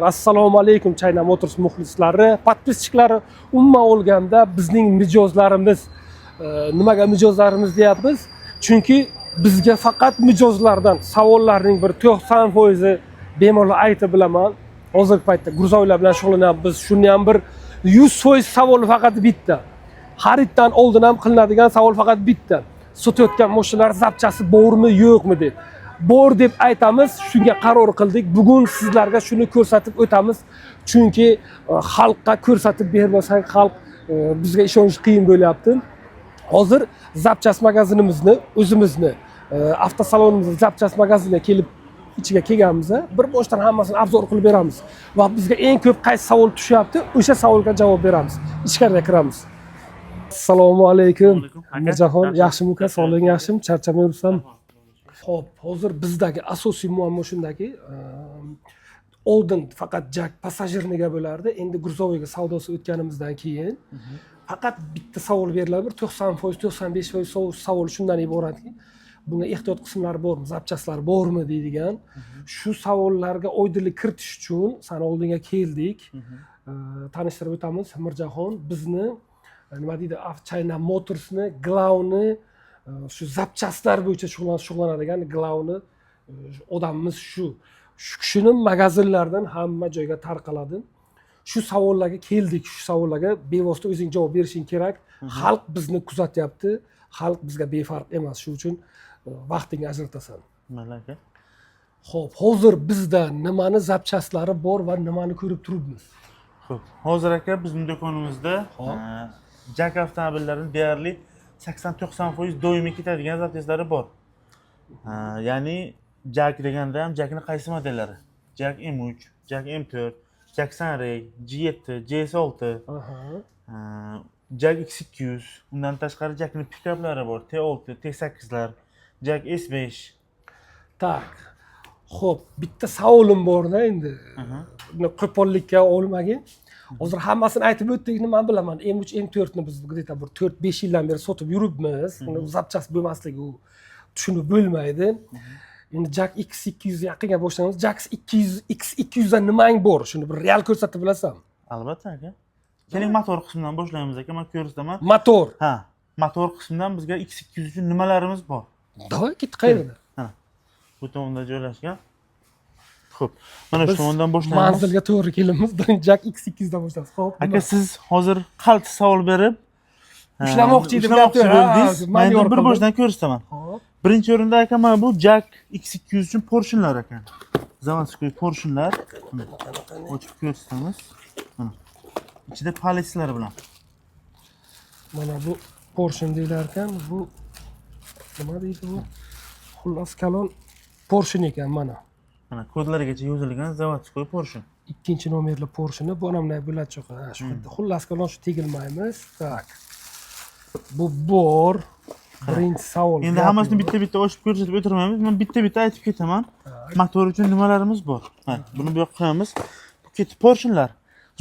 Assalomu alaykum, China Motors muxlislari, подписчиklari, umuman olganda bizning mijozlarimiz. Nimaga mijozlarimiz deyapmiz? Chunki bizga faqat mijozlardan savollarning bir 90%i, bemalol aytib bilaman. Hozirgi paytda грузовойlar bilan shug'ullanyapmiz. Shuni ham bir 100% savol faqat bitta. Xariddan oldin ham qilinadigan savol faqat bitta. Sotayotgan mashinalar запчасти bormi, yo'qmi deb. Bor deb aytamiz, shunga qaror qildik. Bugun sizlarga shuni ko'rsatib o'tamiz. Chunki xalqqa ko'rsatib bermasak, xalq bizga ishonish qiyin bo'lyapti. Hozir запчасть magazinimizni, o'zimizni avtosalonimizni запчасть magaziniga kelib, ichiga kelganmiz. Bir boshdan hammasini обзор qilib beramiz va bizga eng ko'p qaysi savol tushyapti, o'sha savolga javob beramiz. Ichkariga kiramiz. Assalomu alaykum. Alaykum. Aka, Mirjahon, yaxshi. Yaxshimi uka, sog'lig'ing yaxshimi? Charchamay yuribsanmi? Xo'p, hozir bizdagi asosiy muammo shundaki, oldin faqat JAC пассажирныйga bo'lardi, endi грузовойga savdosi o'tganimizdan keyin faqat bitta savol beriladi, bir 90%, 95% savol shundan iboratki, bunga ehtiyot qismlari bormi, запчастьlari bormi deydigan. Shu savollarga oydinlik kiritish uchun sani oldinga keldik. Tanishtirib o'tamiz, Mirjahon bizni nima deydi, China Motorsni главный shu запчастьlar bo'yicha shug'ullanadigan главный odamimiz shu. Shu kishini magazinlardan hamma joyga tarqaladi. Shu savollarga keldik, shu savollarga bevosita o'zing javob berishing kerak. Xalq bizni kuzatyapti, xalq bizga befarq emas, shu uchun vaqtingni ajratasan. Mayli, aka. Ho'p, hozir bizda nimani запчастьlari bor va nimani ko'rib turibmiz? Xo'p, hozir, aka, bizning do'konimizda JAC avtomobillarining deyarli 80-90% doimiy ketadigan запчастьlari bor. Ya'ni JAC deganda ham JACni qaysi modellari? JAC M3, JAC M4, JAC Sunray, G7, GS6, JAC X200, undan tashqari JACni pikaplari bor, T6, T8lar, JAC S5. Так. Xo'p, bitta savolim borda endi. Buni qo'pollikka olmagin. Hozir hammasini aytib o'tdik, man bilaman. M3, M4 ni biz где-то bir 4-5 yildan beri sotib yuribmiz. Uni запчасть bo'lmasligi u tushunib bo'lmaydi. Endi JAC X200 yaqinga boshlaymiz. JAC 200 X200 dan nimang bor? Shuni bir real ko'rsatib bilasanmi? Albatta, aka. Keling, motor qismidan boshlaymiz, aka, man ko'rsataman. Motor. Ha, motor qismidan bizga X200 uchun nimalarimiz bor? Давай, ketdik, qayerda? Mana. Bu tomonda joylashgan. Xo'p, mana shu Biz tomondan boshlaymiz. manzilga to'g'ri kelamiz. Birinchi JAC X200 dan boshlaymiz. Xo'p. Aka, siz hozir qaltis savol berib, Ushlamoqchi edim, ushlamoqchi gapni. Ha, bo'ldingiz. Man endi manyor bir qildim. boshdan ko'rsataman. Xo'p. Birinchi o'rinda, aka, mana bu JAC X200 uchun поршеньlar ekan. Заводской поршеньlar. Mana, ochib ko'rsatamiz. Mana. Ichida палецlar bilan. Mana bu поршень deyilar ekan, bu nima deydi bu? Xullas kalon поршень ekan mana. Mana, kodlarigacha yozilgan заводской поршень. Ikkinchi nomerli поршеньi bu ana bunday bo'ladi cho'qa. Ha, shu yerda. Xullas kalon shu tegilmaymiz. Так. Bu bor. Birinchi savol. Endi hammasini bitta-bitta ochib ko'rsatib o'tirmaymiz. Men bitta-bitta aytib ketaman. Motor uchun nimalarimiz bor? Ha, buni bu yoqqa qo'yamiz. Bu ketdi поршеньlar.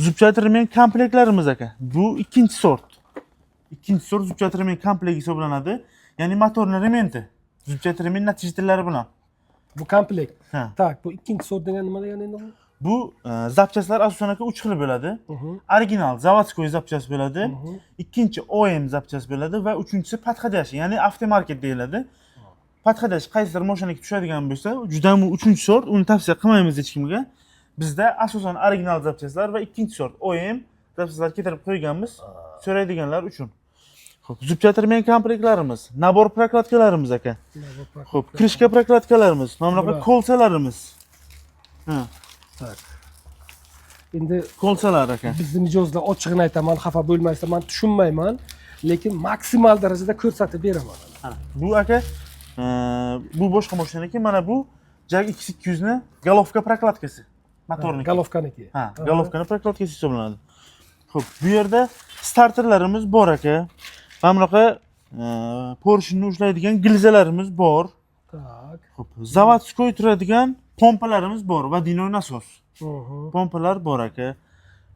Зубчатый ремень komplektlarimiz, aka. Bu ikkinchi sort. Ikkinchi sort зубчатый ремень komplekt hisoblanadi. Ya'ni motorni рементi. Зубчатый ремень натяжительlari bilan. Bu komplekt. Ha. Так, bu ikkinchi sort degan nima degani endi bu? Bu запчастьlar asosan, aka, uch xil bo'ladi. Original заводской запчасть bo'ladi. Ikkinchi OEM запчасть bo'ladi va uchinchisi подходящий, ya'ni aftermarket deyiladi. Подходящий qaysidir mashinaga tushadigan bo'lsa, juda ham uchinchi sort, uni tavsiya qilmaymiz hech kimga. Bizda asosan original запчастьlar va ikkinchi sort OEM запчастьlar keltirib qo'yganmiz so'raydiganlar uchun. Xo'p, зубчатый ремень komplektlarimiz, набор прокладкаlarimiz, aka. Xo'p, крышка прокладкаlarimiz, mana bunaqa Bular. кольцаlarimiz. Ha, Так. Endi кольцаlar, aka. Bizni mijozlar, ochig'ini aytaman, xafa bo'lmaysan, man tushunmayman, lekin maksimal darajada ko'rsatib beraman. Ana, bu, aka, bu boshqa mashinaniki, mana bu JAC X200 ni головка прокладкаsi. Motorniki. Головканiki. Ha, головкani прокладкаsi hisoblanadi. Xo'p, bu yerda starterlarimiz bor, aka. Mana bunaqa поршеньni ushlaydigan gilzalarimiz bor. Так. Xo'p, заводской turadigan pompalarimiz bor, водяной насос. Pompalar bor, aka.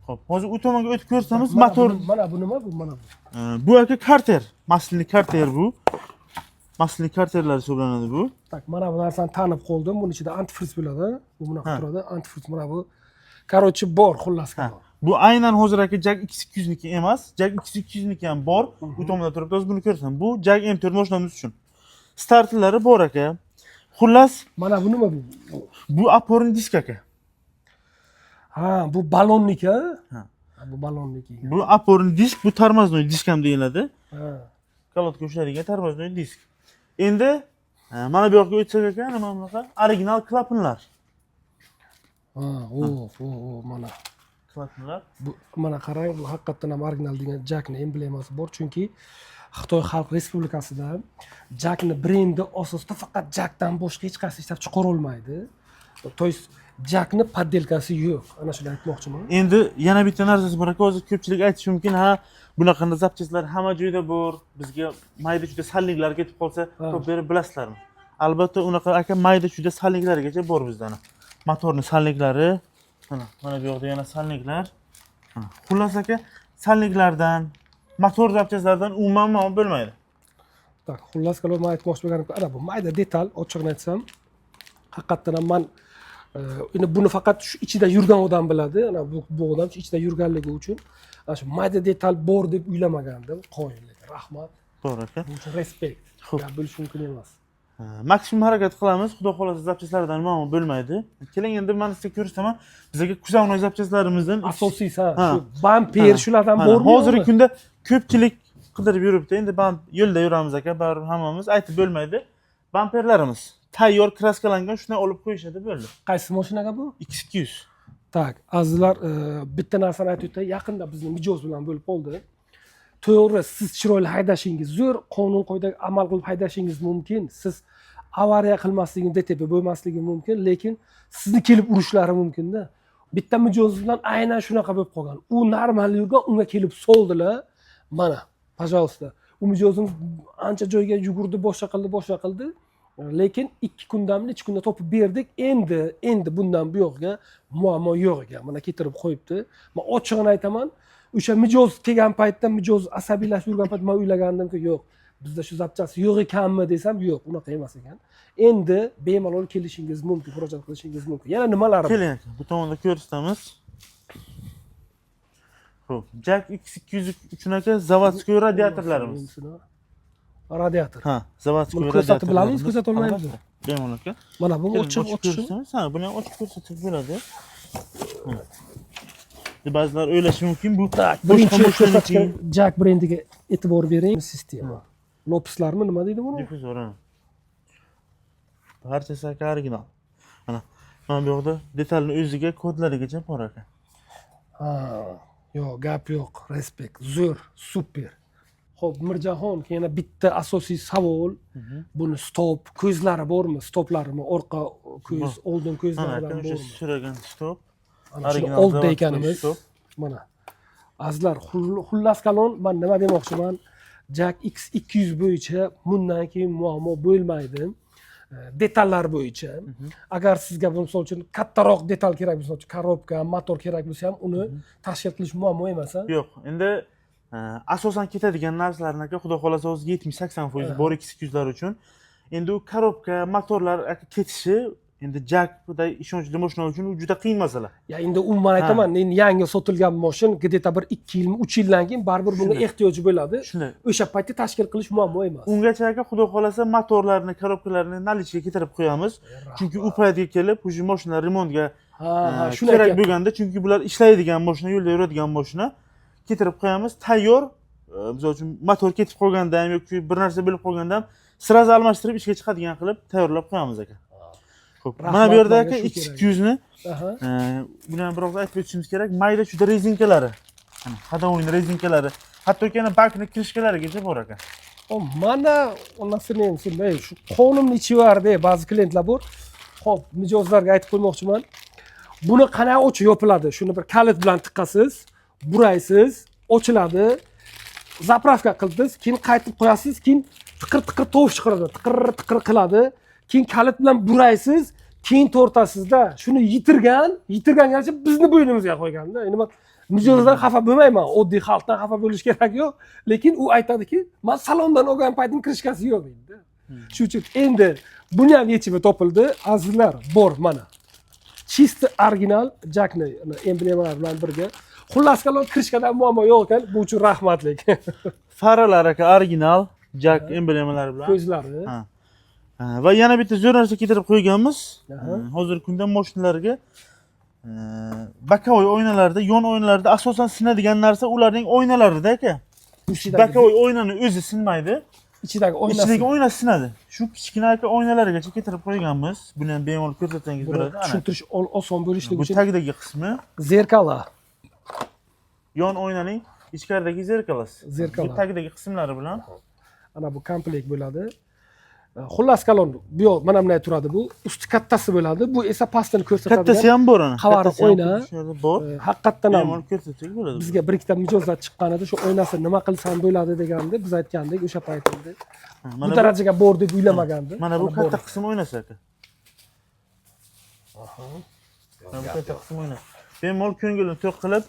Xo'p, hozir u tomonga o'tib ko'rsamiz, Mana motor mana bu nima bu? Mana bu. Bu, aka, karter, масляный karter bu. Масляный karterlar hisoblanadi bu. Так, mana bu narsani tanib qoldim. Buni ichida antifriz bo'ladi. Bu bunaqa Ha. turadi. Antifriz mana bu. Короче, bor, xullas. Ha, bu aynan hozir, aka, JAC X200 niki emas. JAC X200 niki ham bor, u tomonda turibdi, hozir buni ko'rsatam. Bu JAC M4 mashinamiz uchun starterlari bor, aka, xullas. Mana bu nima bu? Bu опорный диск, aka. Ha, bu balonniki, ha? Ha. Ha, bu balonniki. Bu опорный диск, bu тормозной диск ham deyiladi. Ha. Колодка ushlaydigan тормозной диск. Endi mana bu yoqqa o'tsak, aka, mana bunaqa original klapanlar. Ha, o, o, o, mana. Klapanlar. Bu mana qarang, bu haqiqatdan ham original degan JACni emblemasi bor, chunki Xitoy Xalq Respublikasida JACni brendi asosida faqat JACdan boshqa hech qaysi ishlab chiqarolmaydi. То есть JACni подделка si yo'q. Ana shuni aytmoqchiman. Endi yana bitta narsasi bor, aka. Hozir ko'pchilik aytishi mumkin, ha, bunaqa запчасть lar hamma joyda bor, bizga mayda chuyda сальник lar ketib qolsa, topib berib bilasizlarmi? Albatta, unaqa, aka, mayda chuyda сальник largacha bor bizda. Motorni сальник lari mana, mana bu yoqda yana сальник lar. Mana, xullas, aka, сальник lardan, motor запчасть lardan umuman muammo bo'lmaydi. Так, xullas kalom, man aytmoqchi bo'lganim, ana bu mayda detal, ochig'ini aytsam, haqiqatdan ham man endi buni faqat shu ichida yurgan odam biladi. Ana bu odam shu ichida yurganligi uchun ana shu mayda detal bor deb o'ylamagandim. Qoyil, rahmat. To'g'ri, aka. Bu uchun респект. Xo'p. Gap bo'lishi mumkin emas. Ha, maksimum harakat qilamiz, xudo xohlasa, запчасть lardan muammo bo'lmaydi. Keling, endi man sizga ko'rsataman, bizga kuzovnoy запчасть larimizdan. Asosiysi, ha, Ha. shu bamper, Ha. shulardan Mana, bormi, hozirgi yo'qmi? kunda ko'pchilik qidirib yuribdi. Endi yo'lda yuramiz, aka, baribir hammamiz, aytib bo'lmaydi. Bamperlarimiz tayyor, краска langan, shunday olib qo'yishadi, bo'ldi. Qaysi mashinaga bu? X200. Так, azizlar, bitta narsani aytib o'tay. Yaqinda bizni mijoz bilan bo'lib qoldi. To'g'ri, siz chiroyli haydashingiz zo'r, qonun qoidaga amal qilib haydashingiz mumkin, siz avariya qilmasligingiz, ДТП bo'lmasligi mumkin, lekin sizni kelib urishlari mumkinda. Bitta mijoz bilan aynan shunaqa bo'lib qolgan. U normal yurgan, unga kelib soldilar. Mana, пожалуйста, u mijozimiz ancha joyga yugurdi, boshqa qildi, boshqa qildi, lekin 2 kundanmi, 3 kunda topib berdik. Endi bundan buyog'iga muammo yo'q ekan, mana keltirib qo'yibdi. Man ochig'ini aytaman, o'sha mijoz kelgan paytda, mijoz asabiylashib yurgan paytda man o'ylagandimki, yo'q, bizda shu запчасть yo'q ekanmi desam, yo'q, unaqa emas ekan. Endi bemalol kelishingiz mumkin, murojaat qilishingiz mumkin. Yana nimalar bor? Keling, aka, bu tomonda ko'rsatamiz. Xo'p, JAC X200 uchun, aka, заводской radiatorlarimiz. Radiator. Ha, заводской. Buni ko'rsatib bilamizmi, ko'rsata olmaymizmi? Bemalol, aka. Mana bu Keling, ochiq ochib ochiq. ko'rsatamiz. Ha, buni ham ochib ko'rsatsak bo'ladi. Ha. Ba'zilar o'ylashi mumkin, bu boshqa Birinchi mashinaniki. ko'rsatgan JAC brendiga e'tibor bering. Sistema, лопасть larmi, nima deydi buni? Диффузор, ha. Barchasi, aka, original. Mana bu yoqda detalni o'ziga kodlarigacha bor, aka. Ha, yo'q, gap yo'q, респект, zo'r, супер. Ho'p, Mirjahon, keyin yana bitta asosiy savol: buni stop ko'zlari bormi, stoplarimi, orqa ko'z, oldin Mana, ko'zlaridan aka, o'sha bormi? so'ragan stop. Ana shuni Original oldida заводской ekanimiz. Stop. Mana, azizlar, xullas kalom, man nima demoqchiman, JAC X200 bo'yicha bundan keyin muammo bo'lmaydi. Detallar bo'yicha, agar sizga, misol uchun, kattaroq detal kerak, misol uchun, коробка, motor kerak bo'lsa ham, uni tashkil qilish muammo emas, a? Yo'q, endi asosan ketadigan narsalarni, aka, xudo xohlasa, hozir 70-80% bor X200lar uchun. Endi u коробка, motorlar, aka, ketishi endi JACday ishonchli mashina uchun u juda qiyin masala. Ya, endi umuman aytaman, endi yangi sotilgan moshin, где то bir 2 yilmi, 3 yildan keyin baribir bunga Shunday. ehtiyoji bo'ladi. Shunday. O'sha paytda tashkil qilish muammo emas. Ungacha, aka, xudo xohlasa, motorlarni, коробка larni наличие ga keltirib qo'yamiz. Chunki u paytga kelib уже mashina remontga Ha, shuni kerak aytyapman. bo'lganda, chunki bular ishlaydigan mashina, yo'lda yuradigan mashina, keltirib qo'yamiz tayyor. Misol uchun, motor ketib qolganda ham yoki bir narsa bo'lib qolganda ham сразу almashtirib ishga chiqadigan qilib tayyorlab qo'yamiz, aka. Xo'p, Rahmat, mana bu yerda, manga aka, shu X200 ni buni ham biroz aytib o'tishimiz kerak. Mayda chuyda rezinkalari. Mana, ходовой rezinkalari. Hattoki yana bakni крышка larigacha bor, aka. O, mana onasini ham shunday, shu qonimni ichivardi ba'zi klientlar bor. Ho'p, mijozlarga aytib qo'ymoqchiman, buni qanaqa ochib yopiladi? Shuni bir kalit bilan tiqasiz, buraysiz, ochiladi. Заправка qildingiz, keyin qaytib qo'yasiz, keyin tiqir tiqir tovush chiqaradi, tiqir tiqir qiladi, keyin kalit bilan buraysiz, keyin tortasizda. Shuni yitirgan, yitirgangacha bizni bo'ynimizga qo'yganda. Endi man mijozdan xafa bo'lmayman, oddiy xalqdan xafa bo'lish kerak yo'q, lekin u aytadiki, man salondan olgan paytim крышка si yo'q deydi. Shuning uchun endi buni ham yechimi topildi, azizlar, bor, mana. Чисто original JACni emblemalar bilan birga. Xullas kalom, крышка dan muammo yo'q ekan, bu uchun rahmat lekin. Faralar aka original JAC emblemalari bilan. Ko'zlari. Ha. Ha, va yana bitta zo'r narsa keltirib qo'yganmiz. Hozirgi kunda mashinalarga боковой oynalarda, yon oynalarda asosan sinadigan narsa ularning oynalarida aka. Ichidagi, Боковой oynani o'zi sinmaydi. ichidagi oynasi. Ichidagi oynasi sinadi. Shu kichkina aka oynalargacha keltirib qo'yganmiz. Buni ham bemalol ko'rsatsangiz Buni bo'ladi. Ana. tushuntirish oson bo'lishligi Bu uchun tagidagi qismi зеркала. Yon oynaning ichkaridagi зеркала si. Зеркала. Bu tagidagi qismlari bilan. Ana bu komplekt bo'ladi. Xullas kalom, bu yoq mana bunday turadi bu. Usti kattasi bo'ladi. Bu esa pastini ko'rsatadigan. Kattasi ham bor ana. Qavari Kattasi ham oyna. shu yerda bor. Haqiqatdan ham Bemalol ko'rsatsak bo'ladi. Bizga bir ikkita mijozlar chiqqan edi, shu oynasi nima qilsam bo'ladi degandi. Biz aytgandik o'sha payt endi. Ha, Bu mana bu, darajaga bor deb o'ylamagandi. mana bu Mana katta bor. qism oynasi aka. Mana bu katta qism oynasi. Bemalol ko'ngilni to'q qilib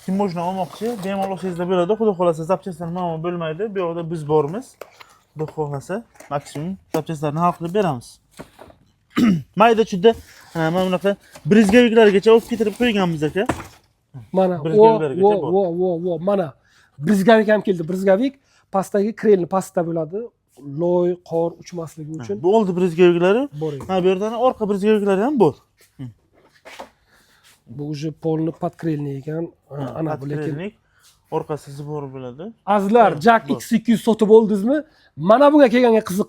kim mashina olmoqchi, bemalol olsangizlar bo'ladi. Xudo xohlasa, запчасть lar muammo bo'lmaydi. Bu yoqda biz bormiz. Xudo xohlasa, maksimum запчасть larni hal qilib beramiz. Mayda chuyda mana bunaqa брызговик largacha olib keltirib qo'yganmiz aka. Mana o Брызговик largacha vo bor. Vo vo vo, mana брызговик ham keldi. Брызговик pastdagi krelni pastda bo'ladi. Loy, qor uchmasligi uchun Bu oldi брызговик lari. Bor edi. Mana bu yerdan orqa брызговик lari ham bor. Bu уже полный подкрыльник ekan. Ha, ana bu lekin Подкрыльник, orqasi сбор bo'ladi. Azizlar, JAC bor. X200 sotib oldingizmi? Mana bunga kelganga qiziq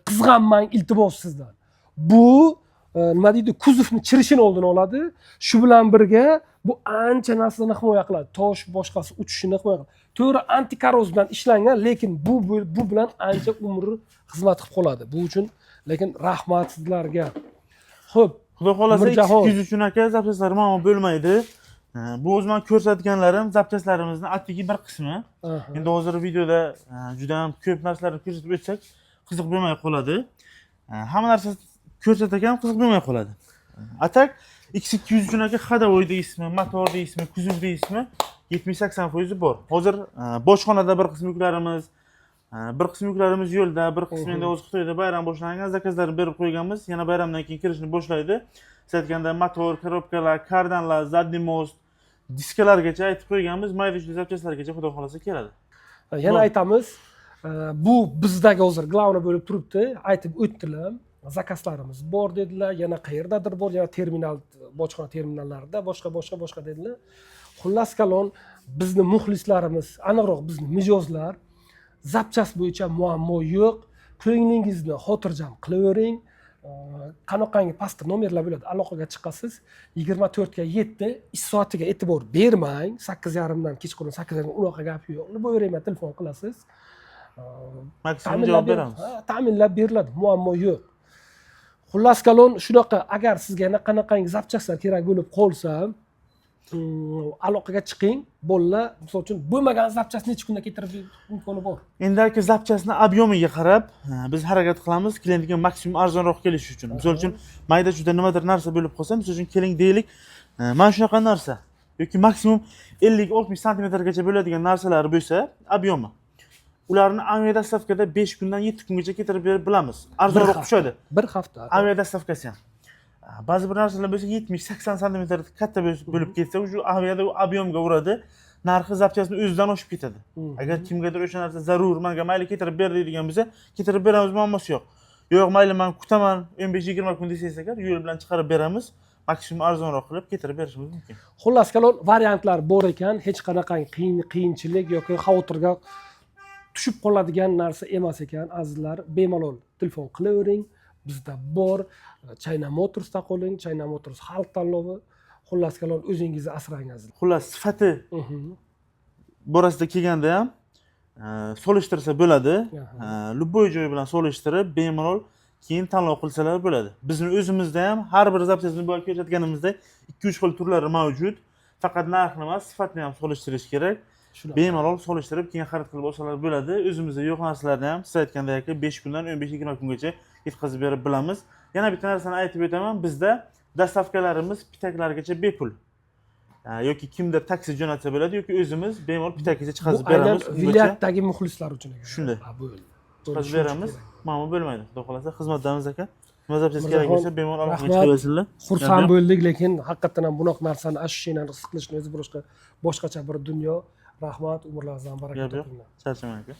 qizg'anmang iltimos sizdan. Bu nima deydi, kuzovni chirishini oldini oladi. Shu bilan birga bu ancha narsani himoya qiladi. Tosh boshqasi uchishini himoya qiladi. To'g'ri, антикорроз bilan ishlangan, lekin bu bilan ancha umri xizmat qilib qoladi. Bu uchun lekin rahmat sizlarga. Xo'p, Xudo xohlasa, Mirjahon. X200 uchun aka запчасть lar muammo bo'lmaydi. Bu o'zi man ko'rsatganlarim запчасть larimizni atigi bir qismi. Endi hozir videoda juda ham ko'p narsalarni ko'rsatib o'tsak, qiziq bo'lmay qoladi. Hamma narsa ko'rsatsak ham qiziq bo'lmay qoladi. А так X200 uchun aka ходовой deysizmi, motor deysizmi, kuzov deysizmi, 70-80% bor. Hozir bojxonada bir qism yuklarimiz, bir qism yuklarimiz yo'lda, bir qismi endi hozir Xitoyda bayram boshlangan, заказ larni berib qo'yganmiz. Yana bayramdan keyin kirishni boshlaydi. Siz aytganda motor, коробка lar, kardanlar, задний мост, diskalargacha aytib qo'yganmiz, mayda chuyda запчасть largacha xudo xohlasa keladi. Yana Bor. aytamiz, bu bizdagi hozir главный bo'lib turibdi, aytib o'tdilar. Заказ larimiz bor dedilar, yana qayerdadir bor, yana terminal, bojxona terminallarida, boshqa, boshqa, boshqa dedilar. Xullas kalom, bizni muxlislarimiz, aniqroq bizni mijozlar, запчасть bo'yicha muammo yo'q. Ko'nglingizni xotirjam qilavering. Qanaqangi pastda nomerlar bo'ladi, aloqaga chiqasiz 24:7. Ish soatiga e'tibor bermang, 8:30dan kechqurun 8:30, unaqa gap yo'q. Любой время telefon qilasiz. Maksimum Ta'minlab javob beramiz. Ha, ta'minlab beriladi, muammo yo'q. Xullas kalom, shunaqa. Agar sizga yana qanaqangi запчасть lar kerak bo'lib qolsa, aloqaga chiqing. Bolalar, misol uchun, bo'lmagan запчасть necha kunda keltirib imkoni bor? Endi aka, запчасть ni объем iga qarab biz harakat qilamiz klientga maksimum arzonroq kelishi uchun. Misol uchun, mayda chuyda nimadir narsa bo'lib qolsa, misol uchun, keling deylik, mana shunaqa narsa yoki maksimum 50-60 santimetrgacha bo'ladigan narsalar bo'lsa объем i, ularni авиадоставка da 5 kundan 7 kungacha keltirib berib bilamiz. Arzonroq Hafta. tushadi. Bir hafta. Авиадоставка si ham. Ba'zi bir narsalar bo'lsa, 70-80 santimetr katta bo'lib ketsa, уже aviada u объем ga uradi. Narxi запчасть ni o'zidan oshib ketadi. Agar kimgadir o'sha narsa zarur, manga mayli keltirib ber deydigan bo'lsa, keltirib beramiz, muammosi yo'q. Yo'q, mayli, man kutaman 15-20 kun desangiz agar, yo'l bilan chiqarib beramiz. Maksimum arzonroq qilib keltirib berishimiz mumkin. Xullas kalom, variantlar bor ekan, hech qanaqangi qiyinchilik yoki xavotirga tushib qoladigan narsa emas ekan. Azizlar, bemalol telefon qilavering, bizda bor. China Motorsda qoling, China Motors xalq tanlovi. Xullas kalom, o'zingizni asrang, azizlar. Xullas, sifati borasida kelganda ham solishtirsa bo'ladi. Любой joy bilan solishtirib, bemalol keyin tanlov qilsalar bo'ladi. Bizni o'zimizda ham har bir запчасть ni boya ko'rsatganimizdek 2-3 xil turlari mavjud. Faqat narxni emas, sifatni ham solishtirish kerak. Shunaqa. Bemalol solishtirib, keyin xarid qilib olsalar bo'ladi. O'zimizda yo'q narsalarni ham siz aytgandek aka 5 kundan 15-20 kungacha yetkazib berib bilamiz. Yana bitta narsani aytib o'taman, bizda доставка larimiz пятак largacha bepul. Yoki kimdir taksi jo'natsa bo'ladi yoki o'zimiz bemalol пятак gacha Bu chiqazib aynan beramiz. Ungacha viloyatdagi muxlislar uchun ekan. Shunday. Ha, bo'ldi. Chiqazib beramiz. Muammo bo'lmaydi. Xudo xohlasa, xizmatdamiz aka. Nima запчасть kerak Mirzaxon, bo'lsa, bemalol aloqaga rahmat. chiqaversinlar. Xursand bo'ldik, lekin haqiqatdan ham bunaqa narsani, ощущение ni his qilishni o'zi boshqacha bir dunyo. Rahmat, umrlaringizdan baraka Gap yo'q. topinglar. Charchamang, aka.